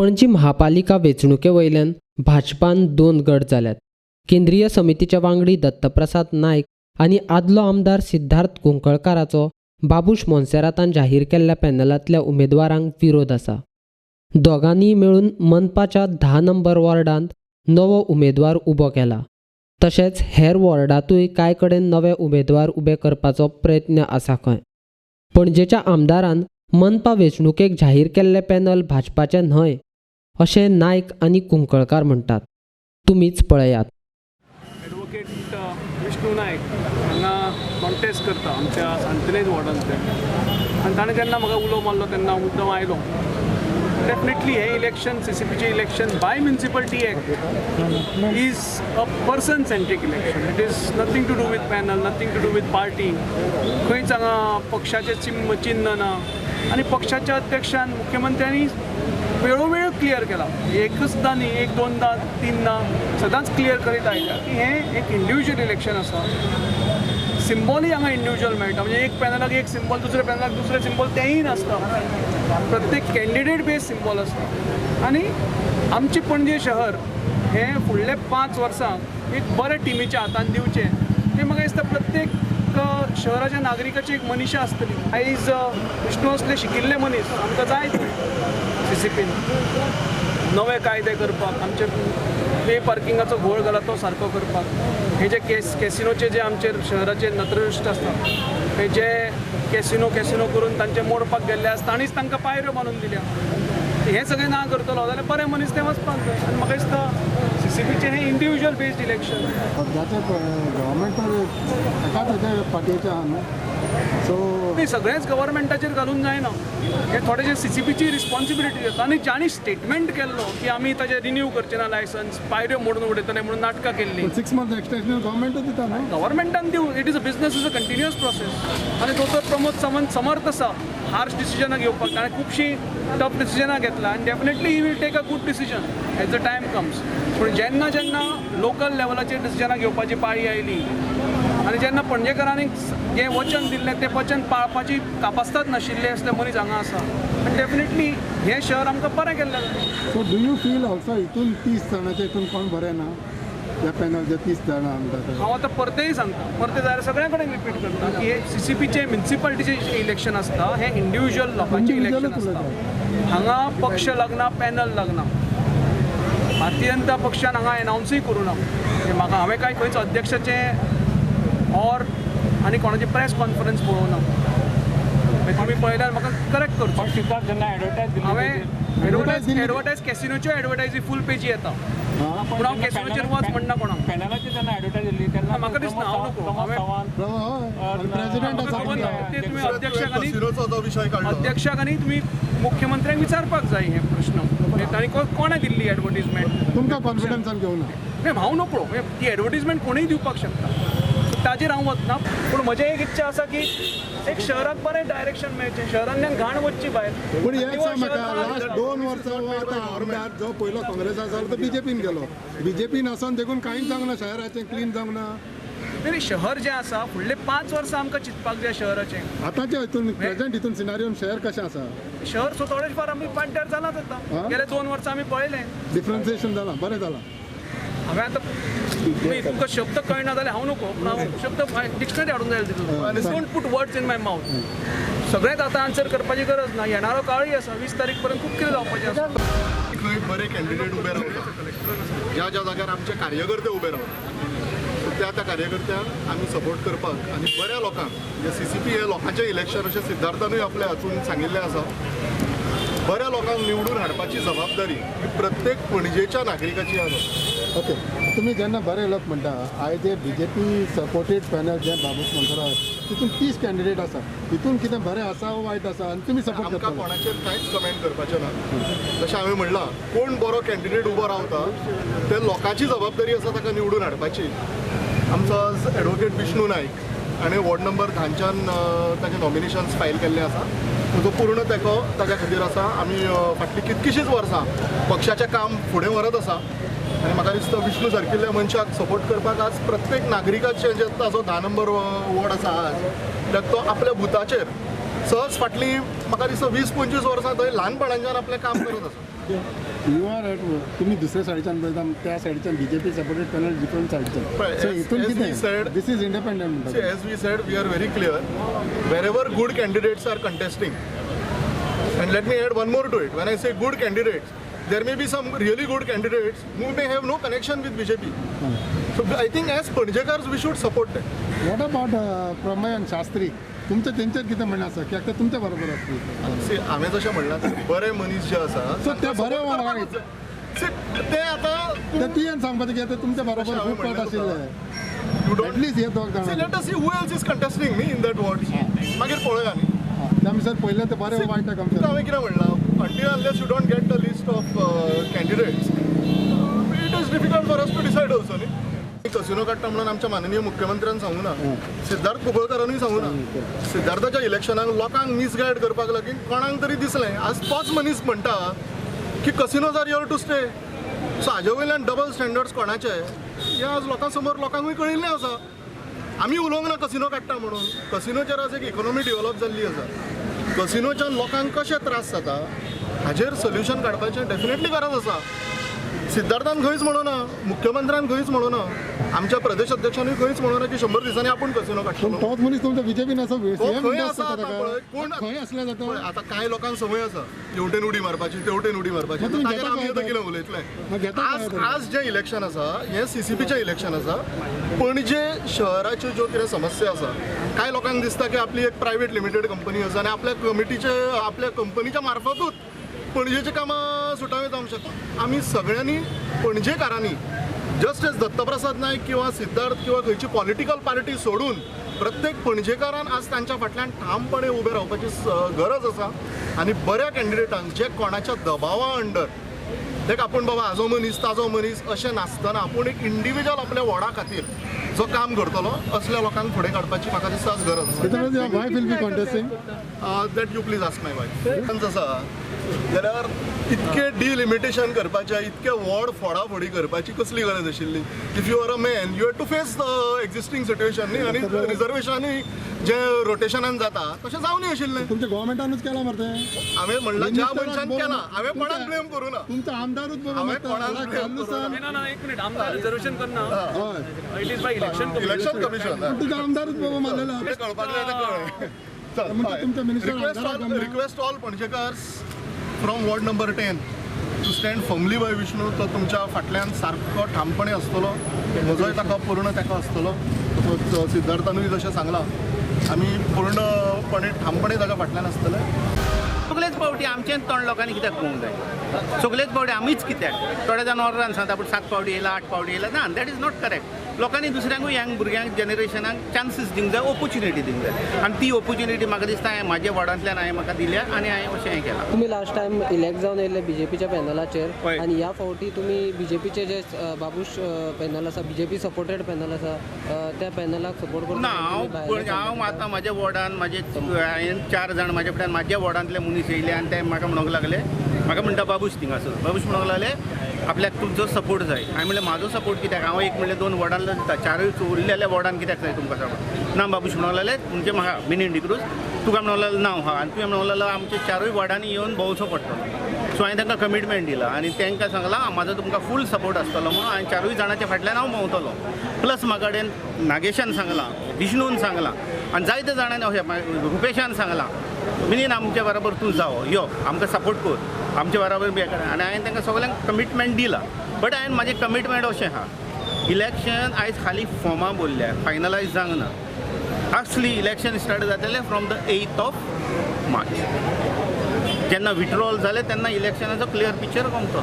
पणजी महापालिका वेंचणुके वयल्यान भाजपान दोन गट जाल्यात. केंद्रीय समितीचे वांगडी दत्तप्रसाद नायक आनी आदलो आमदार सिद्धार्थ कुंकळकाराचो बाबूश मोन्सेरातान जाहीर केल्ल्या पॅनलांतल्या उमेदवारांक विरोध आसा. दोगांनीय मेळून मनपाच्या 10 नंबर वॉर्डांत नवो उमेदवार उबो केला. तशेंच हेर वॉर्डांतूय कांय कडेन नवे उमेदवार उबे करपाचो प्रयत्न आसा खंय. पणजेच्या आमदारान मनपा वेंचणुकेक जाहीर केल्लें पॅनल भाजपाचें न्हय अशें नायक आनी कुंकळकार म्हणटात. तुमीच पळयात. एडवोकेट विष्णू नायक हांगा कॉन्टेस्ट करता आमच्या सांतिनेज वॉर्डांतल्यान आनी ताणें जेन्ना म्हाका उलो मारलो तेन्ना हांव मुद्दम आयलो. डेफिनेटली हें election सीसीपीचें election by municipality act is a person centric election. It is nothing to do with panel, nothing to do with party. खंयच हांगा पक्षाचें चिन्न ना आनी पक्षाच्या अध्यक्षान मुख्यमंत्र्यांनी वेळोवेळ क्लियर केला, एकचदां न्ही, एक दोनदां तीनदां सदांच क्लियर करीत आयल्या की हें एक इंडिविज्युअल इलेक्शन आसा. सिम्बॉलय हांगा इंडिविज्युअल मेळटा, म्हणजे एक पॅनलाक एक सिम्बॉल, दुसऱ्या पॅनलाक दुसरें सिम्बॉल, तेंय नासता. प्रत्येक कॅन्डिडेट बेज सिम्बॉल आसता. आनी आमचें पणजे शहर हें फुडले 5 वर्सां एक बऱ्या टिमीच्या हातान दिवचें हें म्हाका दिसता प्रत्येक शहराच्या नागरिकाची एक मनीशा आसतली. आयज विष्णू असले शिकिल्ले मनीस आमकां जाय सीसीपीन नवे कायदे करपाक, आमचे पे पार्किंगाचो घोळ घाला तो सारको करपाक, हे जे कॅसिनोचे जे आमचेर शहराचेर नत्रदृश्ट आसता हे जे कॅसिनो कॅसिनो करून तांचे मोडपाक गेल्ले आसा तांणीच तांकां पायऱ्यो बांदून दिल्या. हें सगळें ना करतलो जाल्यार बरे मनीस ते वचपाक जाय. आनी म्हाका दिसता सीसीपीचें हें इंडिविज्युअल बेस्ड इलेक्शन. सद्याचे गव्हर्मेंट एकाच पार्टीचे आहा न्हू, सो न्ही सगळेंच गव्हर्मेंटाचेर घालून जायना, हें थोडेशें सीसीपीची रिस्पॉन्सिबिलिटी जाता. आनी जांणी स्टेटमेंट केल्लो की आमी ताजें रिन्यू करचे ना लायसन्स, पायऱ्यो मोडून उडयतले म्हणून नाटकां केल्लीं. 6 मंथ एक्सटेन्शन गव्हर्मेंटूच दिता न्हू. गव्हर्मेंटान दिवं, it is a business, is a continuous process. आनी दोतोर प्रमोद सावंत समर्थ आसा हार्श डिसिजनां घेवपाक, ताणें खुबशीं टफ डिसिजनां घेतला आनी definitely he will take a good decision as the time comes. पूण जेन्ना जेन्ना लोकल लेवलाचेर डिसिजनां घेवपाची पाळी आयली आनी जेन्ना पणजेकारांनी जें वचन दिल्लें तें वचन पाळपाची कापास्ताद नाशिल्ले असले मनीस हांगा आसा आनी डेफिनेटली हें शहर आमकां बरें केल्लें जाता. So do you feel also हितून 30 जाणांचे हितून कोण बरें ना ह्या पॅनल जे 30 जाणां आमकां? हांव आतां परतेय सांगता, परते जाल्यार सगळ्या कडेन रिपीट करता की हे सीसीपीचें म्युनिसिपालिटीचें इलेक्शन आसता, हें इंडिविज्युअल लोकांचें इलेक्शन आसता. हांगा पक्ष लागना, पॅनल लागना. भारतीय जनता पक्षान हांगा एनावन्सूय करूं ना. म्हाका हांवें कांय खंयच अध्यक्षाचें ऑर आनी कोणाची प्रेस कॉन्फरन्स पळोवना. तुमी पळयल्यार म्हाका करेक्ट करचो. हांवें एडवर्टायज कॅसिनोच्यो एडवर्टायजी फूल पेजी येता, पूण हांव कॅसिनोचेर वच म्हणना कोणाक. पॅनलाचेर जेन्ना एडवर्टायज दिल्ली तेन्ना म्हाका दिसना हांव नको. हांवें प्रेसिडेंट आसा ते तुमी अध्यक्षाक आनी अध्यक्षाक आनी तुमी मुख्यमंत्र्यांक विचारपाक जाय हे प्रश्न. तांणी कोणें दिल्ली एडवर्टीजमेंट? तुमकां कॉन्फिडन्सान घेवना. हांव नकळो, ती एडवर्टीजमेंट कोणूय दिवपाक शकता, ताजेर हांव वतना. पूण म्हजें एक इच्छा आसा की एक शहराक बरें डायरेक्शन मेळचें, शहरांतल्यान घाण वचची भायर. पूण हें सांग म्हाका, लास्ट 2 वर्सां आतां आमदार जो पयलो काँग्रेसा जालो तो बीजेपीन गेलो, बीजेपीन आसून देखून कांयच जावंक ना, शहराचें क्लीन जावंक ना. तरी शहर जें आसा फुडले 5 वर्सां आमकां चिंतपाक जाय शहराचें. आतांचे हितून प्रेझेंट हितून सिनारियोन शहर कशें आसा? शहर सो थोडे फार आमी पाड्ड्यार जालांच आतां, गेले 2 वर्सां आमी पळयलें डिफरन्सिएशन जालां, बरें जालां. हांवें आतां तुमकां शब्द कळना जाल्यार हांव नको, पूण हांव शब्द डिक्शनरी हाडून जाय तितून. Don't put words in my mouth. सगळेंच आतां आन्सर करपाची गरज ना, येणारो काळूय आसा, 20 तारीख पर्यंत खूब कितें जावपाचें आसा. खंय बरे कॅन्डिडेट उबे रावता, ज्या ज्या जाग्यार आमचे कार्यकर्ते उबे रावता त्या त्या कार्यकर्त्यांक आमी सपोर्ट करपाक आनी बऱ्या लोकांक, म्हणजे सीसीपी हे लोकांचें इलेक्शन अशें सिद्धार्थानूय आपल्या हातून सांगिल्लें आसा, बऱ्या लोकांक निवडून हाडपाची जबाबदारी ही प्रत्येक पणजेच्या नागरिकाची आसा. ओके, तुमी जेन्ना बरे लोक म्हणटा, आयज जे बीजेपी सपोर्टेड पॅनल जे बाबूश मोन्सेरात तितून 30 कॅन्डिडेट आसा, तितून कितें बरें आसा वो वायट आसा आनी तुमी सपोर्ट आमकां करता? कोणाचेर कांयच कमेंट करपाचें ना. जशें हांवें म्हणलां, कोण बरो कॅन्डिडेट उबो रावता ते लोकांची जबाबदारी आसा ताका निवडून हाडपाची. आमचो आज एडवोकेट विष्णू नायक आनी वॉर्ड नंबर 10च्यान ताचें नॉमिनेशन्स फायल केल्लें आसा, ताचो पूर्ण तेंको ताच्या खातीर आसा. आमी फाटलीं कितकीशींच वर्सां पक्षाचें काम फुडें व्हरत आसा आनी म्हाका दिसता विष्णू सारकिल्ल्या मनशाक सपोर्ट करपाक आज प्रत्येक नागरिकाचें जे ताचो 10 नंबर वॉर्ड आसा आज, कित्याक तो आपल्या बुथाचेर सहज फाटलीं म्हाका दिसता 20-25 वर्सां थंय ल्हानपणाच्यान आपलें काम करत आसा. You are at तुमी दुसऱ्या सायडीच्यान पळयता, त्या सायडीच्यान BJP supported panel different सायडच्यान, सो हितून कितें this is independent म्हणटा. As we said, we are very clear, wherever good candidates are contesting. And let me add one more to it. When I say good candidates, there may be some really good candidates who may have no connection with BJP. So I think as Panjekars we should support them. What about Pramay and Shastri? तुमचे तेंचेर कितें म्हणणें आसा की आतां तुमच्या बरोबर आसली? See, हांवें जशें म्हणलां, बरे मनीस जे आसा ते बरे ते आतां तुवें सांगपाचें की आतां तुमच्या बरोबर खूब पाट आशिल्ले. एटलीस्ट हे दोग जाण. Let us see who else is contesting me in that ward. मागीर पळोवया न्ही. आमी सर पयलें ते बरें वायट आमचें. हांवें कितें म्हणलां, until unless you don't get the list of candidates, it is difficult for us to decide also न्ही. कसिनो काडटा म्हणून आमच्या माननीय मुख्यमंत्र्यान सांगू ना, सिद्धार्थ कुंकळकारानूय सांगू ना. सिद्धार्थाच्या इलेक्शनाक लोकांक मिसगायड करपाक लागून कोणाक तरी दिसलें आज तोच मनीस म्हणटा की casinos are here to stay. So हाजे वयल्यान डबल स्टँडर्ड्स कोणाचे हे आज लोकां समोर लोकांकूय कळिल्लें आसा. आमी उलोवंक ना कसिनो काडटा म्हणून. कसिनोचेर आज एक इकोनॉमी डेव्हलप जाल्ली आसा. कसिनोच्यान लोकांक कशे त्रास जाता हाजेर सोल्युशन काडपाचें डेफिनेटली गरज आसा. सिद्धार्थान खंयच म्हणू ना, मुख्यमंत्र्यान खंयच म्हणू ना, आमच्या प्रदेश अध्यक्षांनी खंयच म्हणू ना की 100 दिसांनी आपूण कसिनो काडटलो. तोच मनीस तुमच्या बीजेपीन आसा, खंय आसा कोण खंय आसले जाता. आतां कांय लोकांक संवय आसा हेवटेन उडी मारपाची तेवटेन उडी मारपाची, ताचेर आमी आतां कितें उलयतले. आज जें इलेक्शन आसा हें सीसीपीचें इलेक्शन आसा. पणजे शहराच्यो ज्यो कितें समस्या आसा, कांय लोकांक दिसता की आपली एक प्रायवेट लिमिटेड कंपनी आसा आनी आपल्या कमिटीचे आपल्या कंपनीच्या मार्फतूच पणजेचीं कामां सुटावी जावंक शकता. आमी सगळ्यांनी पणजेकारांनी जस्ट एज दत्तप्रसाद नायक किंवा सिद्धार्थ किंवा खंयची पॉलिटिकल पार्टी सोडून प्रत्येक पणजेकारान आज तांच्या फाटल्यान ठामपणे उबें रावपाची गरज आसा. आनी बऱ्या कॅन्डिडेटांक जे कोणाच्या दबावा अंडर देख आपूण बाबा हाजो मनीस ताजो मनीस अशें नासतना आपूण एक इंडिविज्युअल आपल्या वॉर्डा खातीर जो काम करतलो असल्या लोकांक फुडें काडपाची म्हाका दिसता आज गरज आसा. That you please ask my wife. आसा जाल्यार इतके डिलिमिटेशन करपाचें, इतके वॉर्ड फोडाफोडी करपाची कसली गरज आशिल्ली? If you are a man you have to face the existing situation न्ही. आनी रिजर्वेशनूय जे रोटेशनान जाता तशें जावनूय आशिल्लें. तुमच्या गव्हर्मेंटानूच केलां मरे तें. हांवें म्हणलां ज्या मनशान केलां हांवें कोणाक ब्लेम करूं ना. तुमचा आमदारूच हांवें कोणाक ब्लेम करूं ना. एक मिनिट, आमदार रिजर्वेशन करना, it is by election election commission. तुमचा आमदारूच बाबा मारलेला कळपाक जाय तें कळ्ळें. Request all Panjekars from ward number 10 to stand firmly by Vishnu. तो तुमच्या फाटल्यान सारको ठामपणे आसतलो, म्हजोय ताका पूर्ण ताका आसतलो. तसोच सिद्धार्थानूय जशें सांगलां आमी पूर्णपणे ठामपणे ताच्या फाटल्यान आसतले. सगळेच पावटी आमचें तोंड लोकांनी कित्याक पळोवंक जाय? सगळेच पावटी आमीच कित्याक? थोडे जाण ऑर्डरान सांगता पूण 7 पावटी येयला 8 पावटी येयला. ना, that is not correct. लोकांनी दुसऱ्यांकूय यंग भुरग्यांक जनरेशनाक चान्सीस दिवंक जाय, ऑपोर्च्युनिटी दिवंक जाय. आनी ती ऑपोर्च्युनिटी म्हाका दिसता हांवें म्हाज्या वॉर्डांतल्यान हांवें म्हाका दिल्या आनी हांवें अशें हें केलां. तुमी लास्ट टायम इलेक्ट जावन येयल्ले बीजेपीच्या पॅनलाचेर आनी ह्या फावटी तुमी बीजेपीचे जे बाबूश पॅनल आसा, बीजेपी सपोर्टेड पॅनल आसा, त्या पॅनलाक सपोर्ट करता? ना, हांव आतां म्हाज्या वॉर्डान म्हाजे हांवें 4 जाण म्हाज्या फुड्यान म्हाज्या वॉर्डांतले मनीस येयले आनी ते म्हाका म्हणूंक लागले, म्हाका म्हणटा बाबूश थिंगासर, बाबूश म्हणूंक लागले आपल्याक तुमचो सपोर्ट जाय. हांवें म्हणलें म्हाजो सपोर्ट कित्याक? हांव एक म्हणलें 2 वॉर्डान दिता, 4 उरलेल्या वॉर्डान कित्याक जाय तुमकां सपोर्ट? ना बाबूश म्हणूंक लागले म्हणजे म्हाका मिनीन डिक्रूज तुका म्हणूंक लागलो नांव आहा आनी तुवें म्हणूंक लागलो आमच्या 4 वॉर्डांनी येवन भोंवचो पडटलो. सो हांवें तांकां कमिटमेंट दिला आनी तांकां सांगलां म्हाजो तुमकां फूल सपोर्ट आसतलो म्हणून. हांवें 4 जाणांच्या फाटल्यान हांव भोंवतलो. प्लस म्हाका कडेन नागेशान सांगलां, विष्णून सांगलां आनी जायते जाणांनी अशें रुपेशान सांगलां मिनीन आमच्या बरोबर तूं जावो, यो आमकां सपोर्ट कर आमच्या बरोबर बी. आनी हांवें तांकां सगळ्यांक कमिटमेंट दिला. बट हांवें म्हाजें कमिटमेंट अशें आहा, इलेक्शन आयज खाली फॉर्मां भरल्या, फायनलायज जावंक ना. असली इलेक्शन स्टार्ट जातलें from the 8th of March. जेन्ना विड्रॉल जालें तेन्ना इलेक्शनाचो क्लियर पिक्चर कमतो.